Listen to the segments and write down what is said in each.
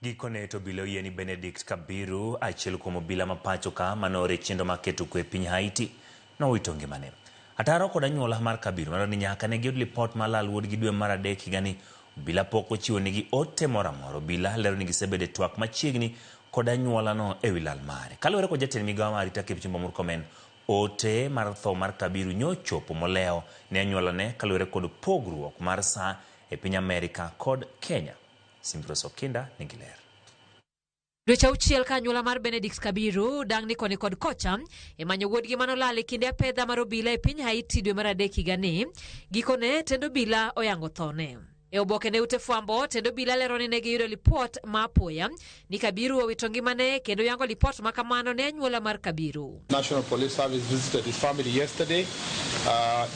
Gikone to obila oyie ni Benedict Kabiru, achiel kuom obila ma pacho ka mane oor e chenro mar keto kwe e piny Haiti, nowito ngimane. Ataro kod anyuola mar Kabiru lando ni nyaka ne giyud lipot mar lal wuodgi dwe mar adek higani, obila pok ochiwonegi ote moro amora. Obila lero ni gisebedo e twak machiegni kod anyuolano ewi lal mare. Kaluwore kod jatend migawo mar arita Kipchumba Murkomen, ote mar tho mar Kabiru nyochopo molewo ne anyuolane kaluwore kod pogruok mar saa e piny Amerika kod Kenya. Simbrose Okinda nigi ler. Dweche auchiel ka anyuola mar Benedict Kabiru dang'ni koni kod kocha e manyo wuodgi manolal e kinde apedha mar obila e piny Haiti dwe mar adek higani. Gikone, tend obila oyango thone. E oboke ne ute fwambo, tend obila lero ni ne giyudo lipot ma apoya ni Kabiru owito ngimane kendo yango lipot ma kamano ne anyuola mar Kabiru. National Police Service visited his family yesterday.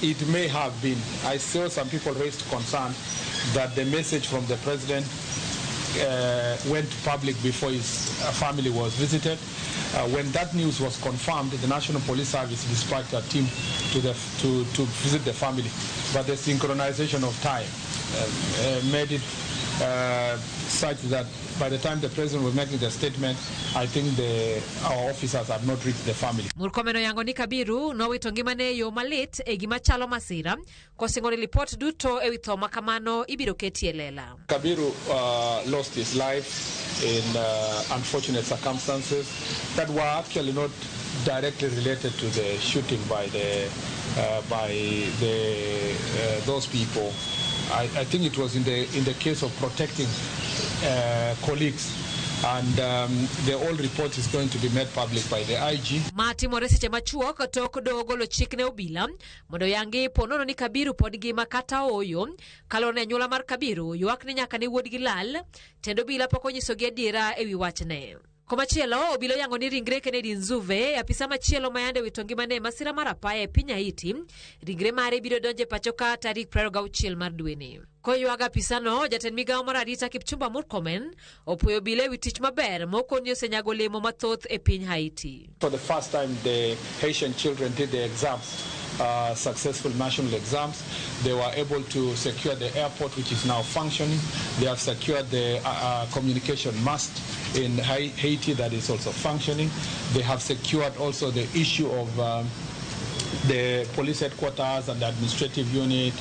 It may have been. I saw some people raised concern that the message from the president went public before his family was visited. When that news was confirmed, the National Police Service dispatched a team to visit the family. But the synchronization of time made it such that by the time the president was making the statement, I think our officers had not reached the family. Murkomen oyango ni Kabiru nowito ngimane e yo malit e gima chalo masira kosingo ni lipot duto e wi tho ma kamano ibiro ketie lela. Kabiru lost his life in unfortunate circumstances that were actually not directly related to the shooting by those people. I think it was in the case of protecting colleagues, and the whole report is going to be made public by the IG. Ma timore seche machuok tok doho golo chik ne obila mondo oyangi ponono ni Kabiru pod ngima kata ooyo. Kaluwore ni anyuola mar Kabiru ywak ni nyaka ne wuodgi lal, tend obila pok onyisogi adiera ewi wachne. Komachielo, obila oyango ni ringre Kennedy Nzuve, apisa machielo ma yande owito ngimane e masira mar apaya e piny Haiti, ringre mare biro donjo e pacho ka tarik 26 mar dweni. Koywago apisano, jatend migawo mar arita Kipchumba Murkomen opuoyo obila ewi tich maber mokoni osenyago olemo mathoth e piny Haiti. For the first time, the Haitian children did the exams, successful national exams. They were able to secure the airport, which is now functioning. They have secured the communication mast in Haiti that is also functioning. They have secured also the issue of the police headquarters and the administrative unit.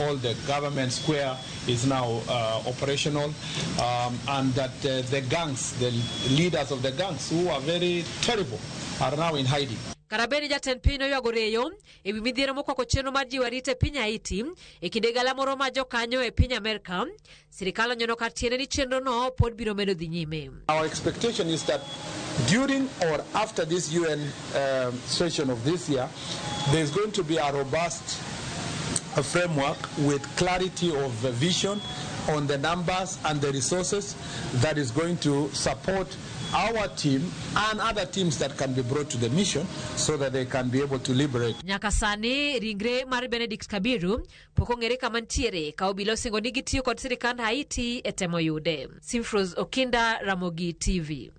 All the government square is now operational, and that the gangs, the leaders of the gangs who are very terrible, are now in hiding. Karabeni jatend piny noywago reyo ewi midhiero mokwako chenro mar jiwo arita e piny Haiti e kinde galamoro ma jokanyo e piny Amerka. Sirikal onyono kar tiende ni chenrono pod biro medo dhi nyime. Our expectation is that during or after this UN session of this year, there's going to be a robust framework with clarity of vision on the numbers and the resources that is going to support our team and other teams that can be brought to the mission so that they can be able to liberate. Nyaka sani ringre mar Benedict Kabiru pok ong'ere kama ntiere ka obila osingo ni gitiyo kod sirikand Haiti e temo yude. Simfros Okinda, Ramogi TV.